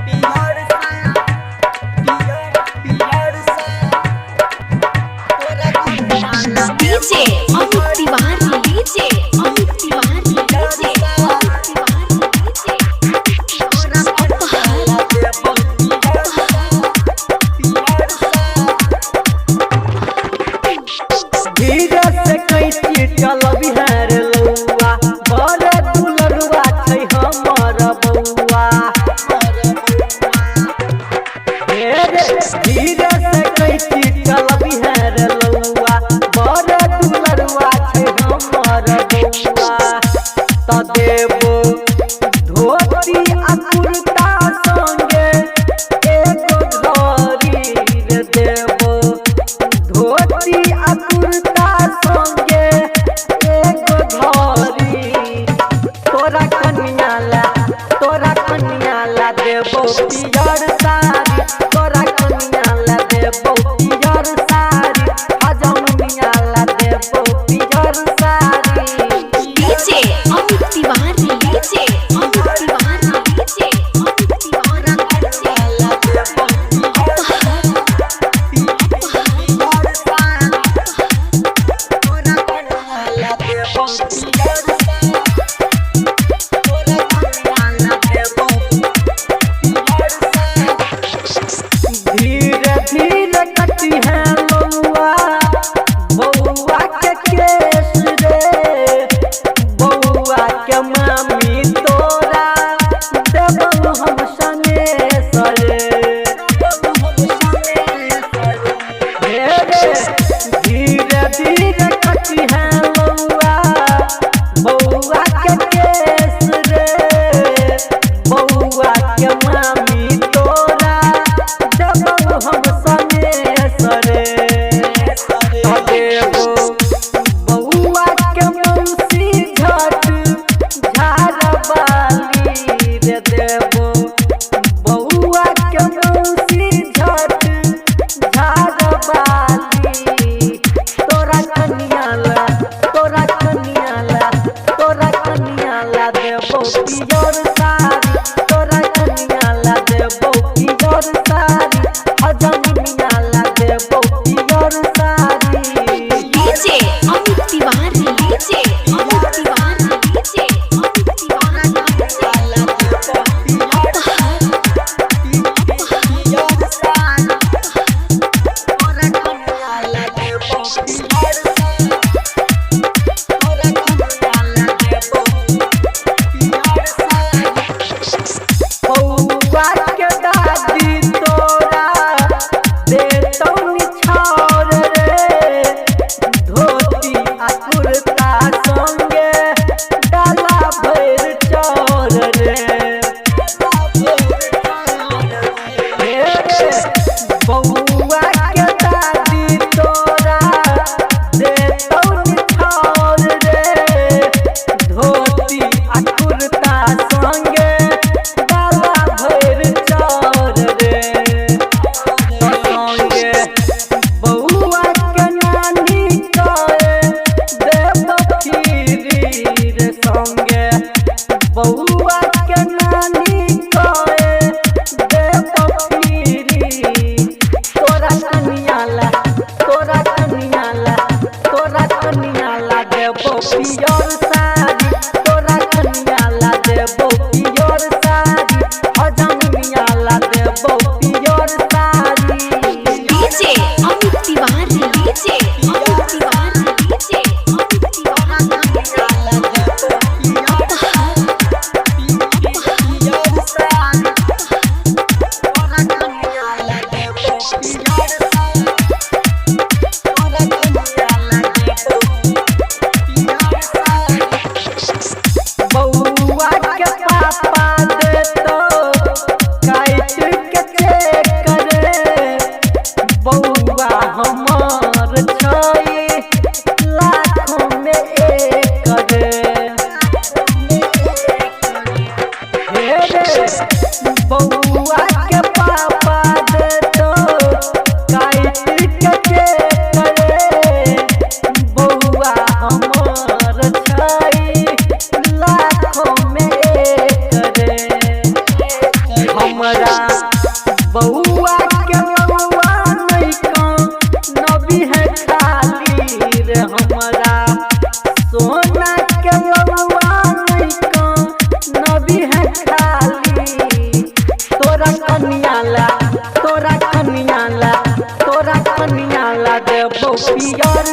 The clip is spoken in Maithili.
पियर पियर पियर तोरा कनिया ला DJ Amit Tiwari, DJ Amit Tiwari, DJ Amit Tiwari, DJ अपहर धीरे से कैची चल बिहार लौआ, बड़ दुलरुआ छै हमर बौआ। हे रे, धीरे से कैची चल बिहार लौआ, बड़ दुलरुआ छै हमर बौआ। त देबो धोती आ कुर्ता संगे एगो घड़ी रे देबो, धोती आ कुर्ता संगे एगो घड़ी। तोरा कनिया ला, तोरा कनिया ला देबो पियर साड़ी, तोरा कनिया ला देबो पियर साड़ी, हजमुनिया ला देबो पियर sari. DJ Amit Tiwari, DJ Amit Tiwari, DJ Amit Tiwari, अपहर धीरे धीरे कटी है बउआ, बउआ के केस रे, बउआ के मामी तोरा देबौ हम सनेस रे। हे रे, धीरे धीरे कटी है बउआ, बउआ के केस रे, बउआ के मामी तोरा देबौ हम सनेस रे। त देबो बउआ के मौसी झट झारबाली रे, देबो बउआ के मौसी झट झारबाली। तोरा कनिया ला, तोरा कनिया ला, तोरा कनिया ला देबो पियर साड़ी, तोरा कनिया ला देबो पियर साड़ी, हजमुनिया ला देबो पियर sari. DJ Amit Tiwari, DJ Amit Tiwari, DJ Amit Tiwari, अपहर बउआ के दादी तोरा देतौ निछाउर रे, धोती आ कुर्ता संगे डाला भरि चाउर रे। हे रे, बउआ के दादी तोरा देतौ निछाउर रे, धोती आ कुर्ता संगे डाला भरि चाउर रे। संगे बउआ के नानी कहे देब खीरी रे, संगे बउआ के नानी कहे देब खीरी। तोरा कनिया ला, तोरा कनिया ला, तोरा कनिया ला देबो पियर साड़ी, तोरा कनिया ला देबो पियर साड़ी, हजमुनिया ला देबो पियर sari. DJ Amit Tiwari, DJ Amit Tiwari, DJ Amit Tiwari, अपहर बउआ के पापा देतो काट के चेक रे, बउआ हमर छै लाखों में एक रे। हे रे, बउआ के पापा देतो काट के चेक रे, बउआ हमर छै लाखों में एक रे। हम हमरा बउआ के बउआ नहीं नबी है खाली रे हमरा सोना के बउआ नहीं नबी है खाली। तोरा कनिया ला, तोरा कनिया ला, तोरा कनिया ला देबो पियर।